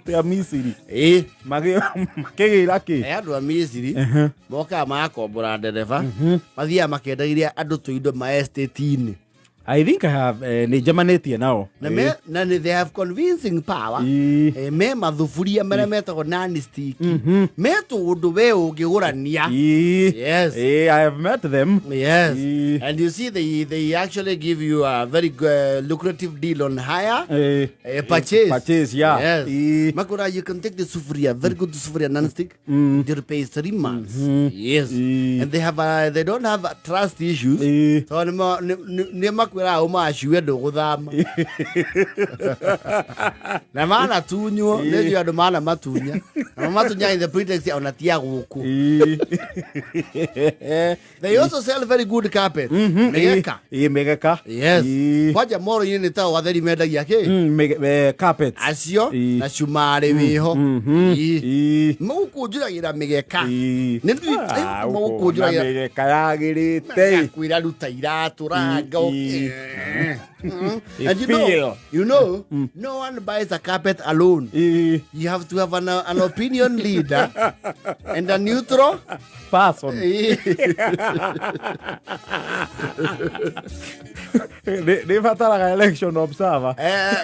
Tia Misiri. Ĩ. Makĩgĩra kĩ? He andũ a Misiri mokaga magakombora ndereba, mathiaga makendagĩria andũ tũindo ma estate-inĩ. I think I have nĩ njemanĩtie nao. Na me, na nĩ they have convincing power. Me mathuburia marĩa metagwo non-stick, me tũũndũ we ũngĩgũrania. Yes. I have met them. Yes. And you see, they actually give you a very lucrative deal on hire purchase. Purchase, yeah. Yes. Makura, you can take the sufuria, very good sufuria non-stick. They pay 3 months. Yes. And they don't have trust issues. So nĩ makwĩraga ũmacue ndũgũthama. Na manatunywo, nĩ njũĩ andũ mana matunya. Na matunya in the pretext ona ti a gũkũ. They also sell very good carpet. Mĩgeka. Ĩ, mĩgeka. Yes. Kwanja moro-inĩ nĩ ta watheri mendagia kĩ? Carpets. Acio na cumarĩ wĩho. Magũkũnjũragĩra mĩgeka. Nĩ Ah, magũkũnjũragĩra. ũkona mĩgeka yagĩrĩte. Kwĩra ruta iratũ ranga. You And you know, feel. no one buys a carpet alone. You have to have an opinion leader and a neutral person. Nĩ bataraga election observer.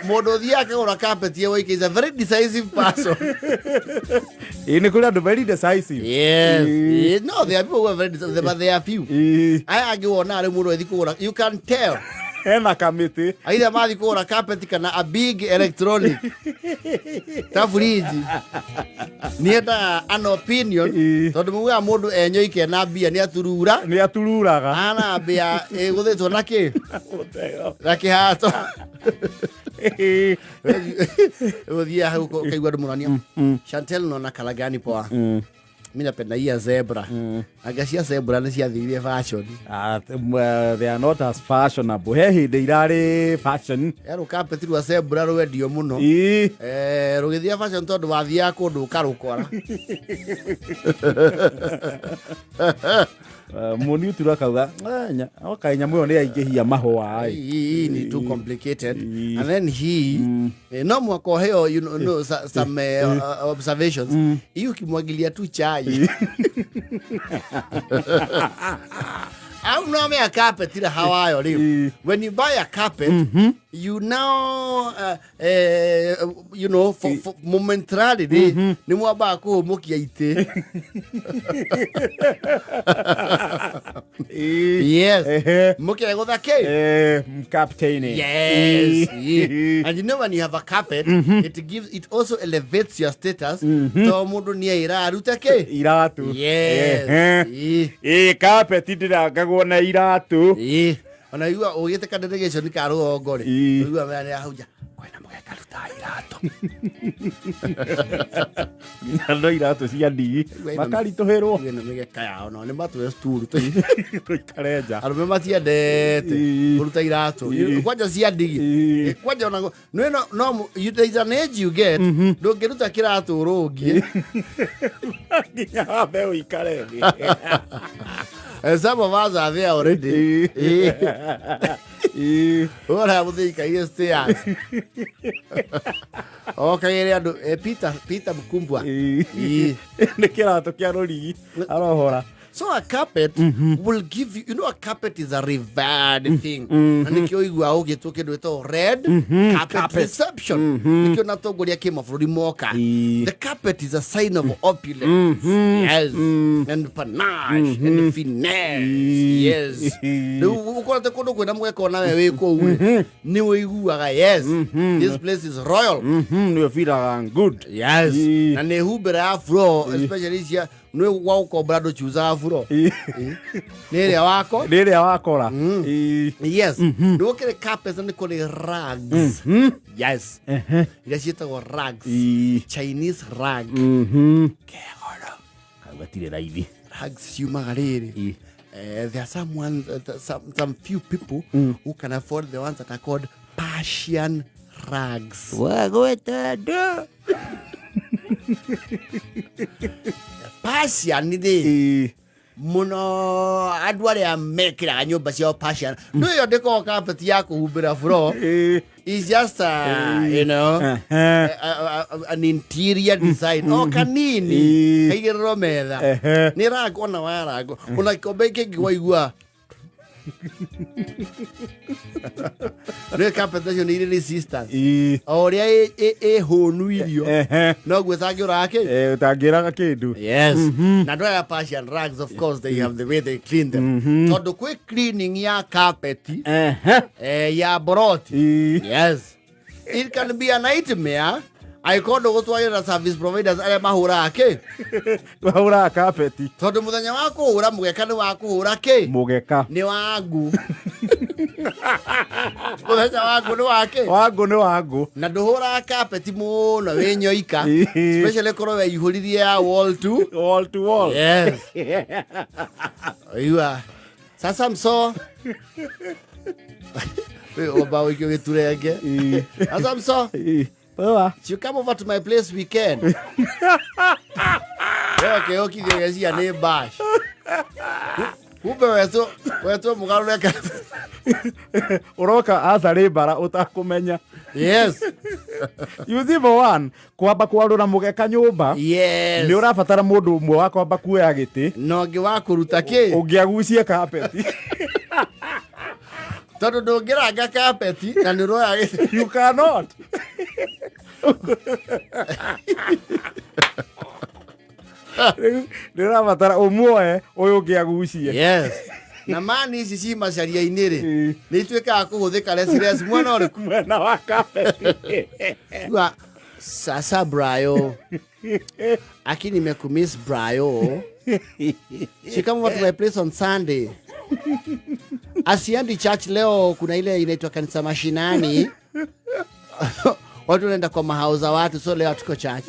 Mũndũ ũthiaga akĩgũra carpet ye waike is a very decisive person. Ĩ, nĩ kũrĩ andũ very decisive. Yes. No, there are people who are very decisive, but they are few. Aya angĩ wona rĩu mũndũ athi kũgũra, you can tell. Hena kamĩtĩ. Either mathi kũgũra carpet kana a big electronic ta fridge. Niendaga an opinion tondũ mugaga mũndũ enyoike na mbia nĩ aturura. Nĩ atururaga. Ana mbia ĩgũthĩtwo na kĩ? Na kĩhato. Ũthiaga hau ũkaigua andũ mũrania. Chantel, naona colour gani poa? Mi napenda hii ya zebra. Anga cia zebra nĩ ciathirire fashion. Ah, well, they are not as fashionable. He hĩndĩ irarĩ fashion. Yarũ carpet rwa zebra rwendio mũno. Rũgĩthira fashion tondũ wathiaga kũndũ ũkarũkora. Mũniutura akauga, "Ah, okay, nyamũ ĩyo nĩ yaingĩhia mahũa ĩ." Hii ni too complicated. And then hii no mwaka ũheo, no, some observations. Hii ukimwagilia tu chai au no me a carpet ira hawayo rĩu. When you buy a carpet, you now for momentarily nĩ mwambaga kũhũmũkia itĩ. Yes. Mũkegũtha kĩ? Captain. Yes. Yeah. And you know when you have a carpet, it gives it also elevates your status. To mũndũ nĩ aira arute kĩ? Iratu. Yes. Ĩ, carpet ndĩrangagwo na iratu. Ĩ. Ona igua ũgĩte ka delegation ka rũgongo rĩ. Ũigua mera nĩ ahunja. Kwĩna mũgeka ruta iratũ. Nginya no iratũ cia ndigi makaritũhĩrwo. Ĩno mĩgeka yao no nĩ matũe sturu. Tũikare nja. Arũme matiendete kũruta iratũ. Kwanja cia ndigi. Kwanja ona no no no you, there is an age you get ndũngĩruta kĩratũ ũrũngie. Nginya wambe ũikare thĩ. And some of us are there already. Ora mũthĩikaire stairs. Okagĩre andũ Peter Peter Mkumbwa. Nĩ kĩratũ kĩa rũrigi arohora. So a carpet will give you, a carpet is a revered thing. Na nĩkĩo ũiguaga ũgĩtwo kĩndũ gĩtagwo red carpet Carpet. reception. Nĩkĩo na atongoria kĩmabũrũri moka. The carpet is a sign of opulence. Yes. And panache and finesse. Yes. Rĩu ũkorete kũndũ kwĩna mũgeka ona we wĩ kũu rĩ, nĩ ũiguaga, yes, this place is royal. Nĩ ũbiraga good. Yes. Na nĩ humbĩra ya floor, especially cia nĩ gwa gũkombora ndũchuzaga floor. Nĩ ĩrĩa wako. Nĩ ĩrĩa wakora. Yes. Nĩ gũkĩrĩ carpets na nĩ kũrĩ rugs. Yes. Iria ciĩtagwo rugs. Chinese rug. Kegoro. Kau gatirĩ raithi. Rugs ciumaga rĩrĩ. There are some few people who can afford the ones that are called Persian rugs. Wagwĩte ndũ. Persian rĩ, Muno andu aria mekiraga nyumba ciao passion no iyo ndiko carpet ya kuhumbira floor is just an interior design o kanini kaigĩrĩrwo metha. Nĩ rango ona wa rango ona gĩkombe kĩngĩ waigua nĩ carpet icio nĩ irĩ resistance o ũrĩa ĩhũnu irio noguo ĩtangĩũraga kĩ. Ũtangĩraga kĩndũ. Yes. Na andũ aya Persian rugs, of course, they have the way they clean them. Tondũ kwĩ cleaning ya carpet, ya boroti. Yes. It can be a nightmare. Angĩkorwo ndũgũtwarĩra service providers arĩa mahũraga kĩ. Wahũraga kapeti. Tondũ mũthenya wa kũhũra mũgeka nĩ wa kũhũra kĩ? Mũgeka. Nĩ wa ngu. Mũthenya wa ngu nĩ wa kĩ? Wangũ nĩ wangũ. Na ndũhũraga carpet mũno wĩ nyoika. Especially korwo weihũririe ya wall to Wall to wall. Yes. Oiwa. Sasa mso. We oba wikio giturenge. Sasa mso. Poa. You come over to my place weekend. Wewe kĩo gecia nĩ bash. Kumbe wetwo wetwo mũgarũre ka. Ũroka acarĩ mbara ũtakũmenya. Yes. You see, for one, kwamba kwarũra mũgeka nyũmba nĩ ũrabatara mũndũ ũmwe wa kwamba kuoya gĩtĩ Na ũngĩ wa kũruta kĩ? Ũngĩagucie kapeti. Tondũ ndũngĩranga kapeti na nĩ ũroya gĩtĩ. You cannot. Rĩu nĩ ũrabatara ũmuoe ũyũ ũngĩ agucie. Yes. Na mani ici ci macaria-inĩ rĩ, nĩ ituĩkaga kũhũthĩka less mwena ũrĩkũ? Mwena wa kapeti. Jua, sasa Brayo. Aki nimekumiss, Brayo. She come over to my place on Sunday. Asiendi church leo, kuna ile inaitwa kanisa mashinani. Watu wanaenda kwa mahao za watu, so leo hatuko church.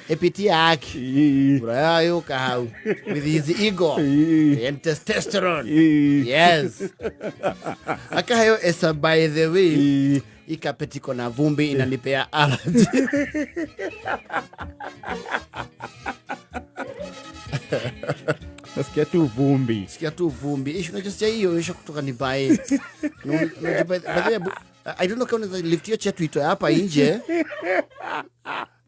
Epitia haki. Brayo yuka hau with his ego and testosterone. Yes. Akahayo esa, by the way, hii carpet iko na vumbi, inanipea allergy. Nasikia tu vumbi. Sikia tu vumbi. Ishi unajua hiyo isha kutoka ni bae. Unajua by the way, I don't know kama unaweza lift hiyo chair tuitoe hapa nje.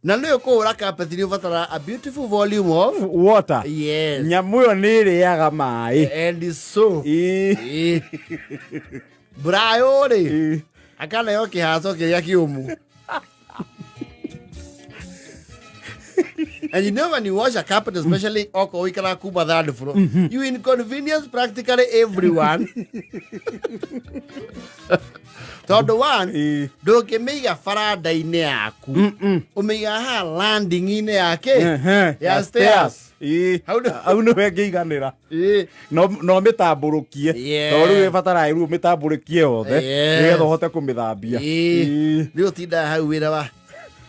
Na leo kũhũra carpet nĩ ũbatara a beautiful volume of water. Yes. Nyamũ ĩyo nĩ ĩrĩaga maĩ. And so Brayo rĩ akaneo kĩhato kĩrĩa kĩũmũ. And you know when you wash a carpet, especially oko ũikaraga kuma third floor, you inconvenience practically everyone. Tondũ one, ndũngĩmĩiga baranda-inĩ yaku. Ũmĩigaga haha landing-inĩ yake ya stairs. Hau nĩho ĩngĩiganĩra. No mĩtambũrũkie. Tondũ rĩu ĩbataraga rĩu ũmĩtambũrũkie yothe nĩgetha ũhote kũmĩthambia. Rĩu ũtindaga hau wĩra wa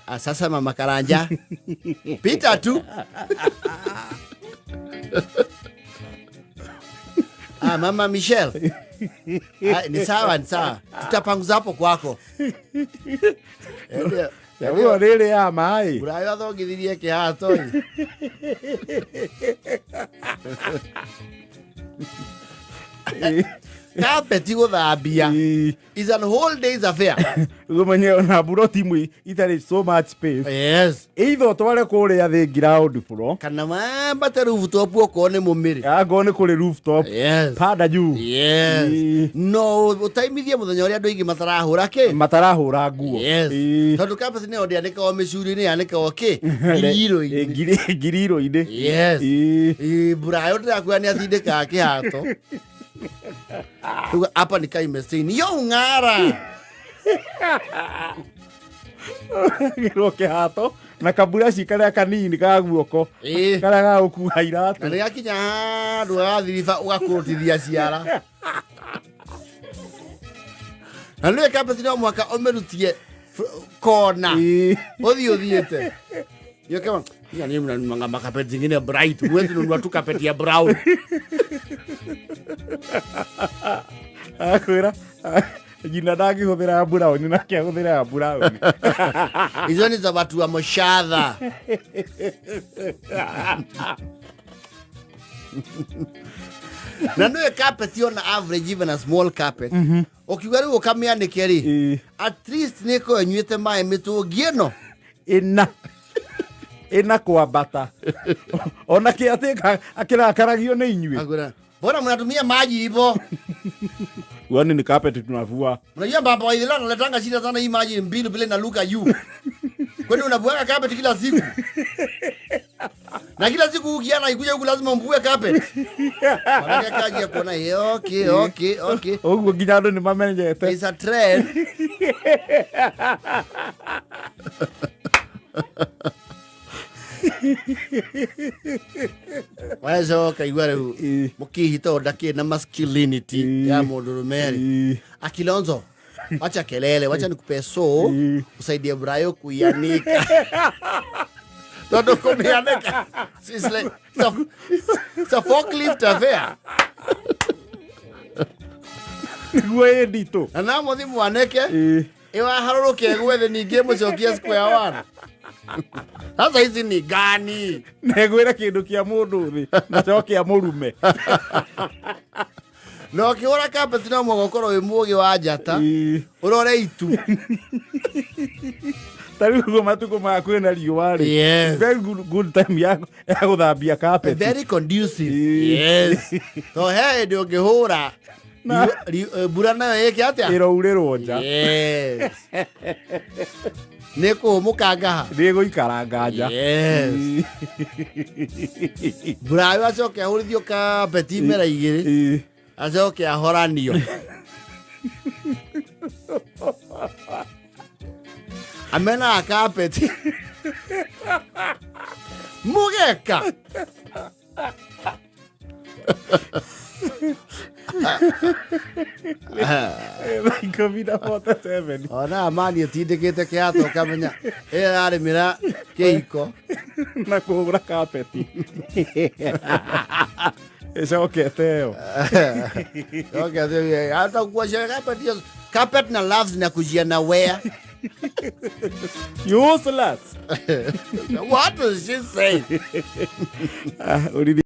"Ah, sasa mama Karanja, pita tu. Ah, mama Michelle. Ah, ni sawa, ni sawa, tutapanguza hapo kwako." Nyamũ ĩyo nĩ ĩrĩaga maĩ. Burayo athongithirie kĩhato ĩ. Carpet gũthambia is an whole day's affair. Ũmenye ona buroti imwe itarĩ so much space, either ũtware kũrĩa thĩ ground floor kana wambate rooftop okorwo nĩ mũmĩrĩ. Angorwo nĩ kũrĩ rooftop, panda juu. No ũtaimithie mũthenya ũrĩa andũ aingĩ matarahũra kĩ. Matarahũra nguo. Tondũ carpet nĩyo ndĩanĩkagwo mĩcuri-inĩ, yanĩkagwo kĩ? Ngiriro-inĩ. Ngiriro-inĩ. Ĩ, Burayo ndĩrakwĩra nĩ atindĩkaga kĩhato. Rĩu hapa ni kaimestain yo ng'ara. Gĩrwo kĩhato na kaburaci karĩa kanini ka guoko karĩa ga gũkua Na iratũ. nĩ gakinya handũ gagathiriba ũgakũrũtithia ciara. Na nĩwe carpet no mũhaka ũmĩrutie kona. Ũthiĩ ũthiĩte. Hiyo kama ya ni mnanunuanga makapeti zingine bright. Huwezi nunua tu kapeti ya brown. Akwĩra nyina ndangĩhũthĩra ya brown nake ahũthĩra ya brown. Hizo ni za watu wa moshadha. Na nä carpet ona average, even a small carpet, ũkiuga rĩu ũkamĩanĩke rĩ, at least nĩ ĩkorwo ĩnyuĩte maĩ mĩtũngi ĩno. Ĩna ĩna kwambata ona kä atä akĩrakaragio nĩ inyuĩ. Akwĩra, mbona mnatumia maji hivyo? Kwani ni carpet tunavua? Unajua baba wa Ithila analetanga shida sana, hii maji mbili vile inaluka juu. Kwani unavuaga carpet kila siku? Na kila siku ukiana ikuja huku lazima mvue carpet. Manake kaji ya kuona okay. Ũguo nginya andũ nĩ mamenyete. It's a trend. Wacoka igua rĩu mũkihi tondũ ndakĩrĩ na masculinity ya mũndũrũme rĩ. Akilonzo, wacha kelele, wacha nikupe so usaidie Brayo kuianika. Tondu kumianika. It's like it's a forklift affair. Nĩguo ĩ nditũ. Na no mũthi mwaneke ĩwaharũrũke ĩgwe thĩ ningĩ mũcokie square one. Sasa hizi ni gani? Negwĩre kĩndũ kĩa mũndũ thĩ naco kĩa mũrume. Na ũkĩhũra carpet no mũhaka ũkorwo wĩ mũũgĩ wa njata ũrore itu. Ta rĩu ũguo matukũ maya kwĩna riũa rĩ, very good time ya gũthambia carpet. Very conducive. Yes. To he hĩndĩ ũngĩhũra mbura nayo ĩke atĩa? Ĩrourĩrwo nja. Yes. Nĩ kũhũmũka ngaha. Nĩ ĩgũikaranga nja. Yes. Mbura acoke ahũrithio carpet imera igĩrĩ acoke ahoranio. Amenaga carpet. Mũgeka. Thaa 10:47. Ona amani ĩtindĩkĩte kĩhato ũkamenya ĩyo ĩrarĩmĩra kĩhiko. Na kũhũra kapeti ĩcokete ĩyo. Okay, hata kuosha carpet hiyo carpet na loves na kujia na wear. Useless. What does she say? Ah, ũriri.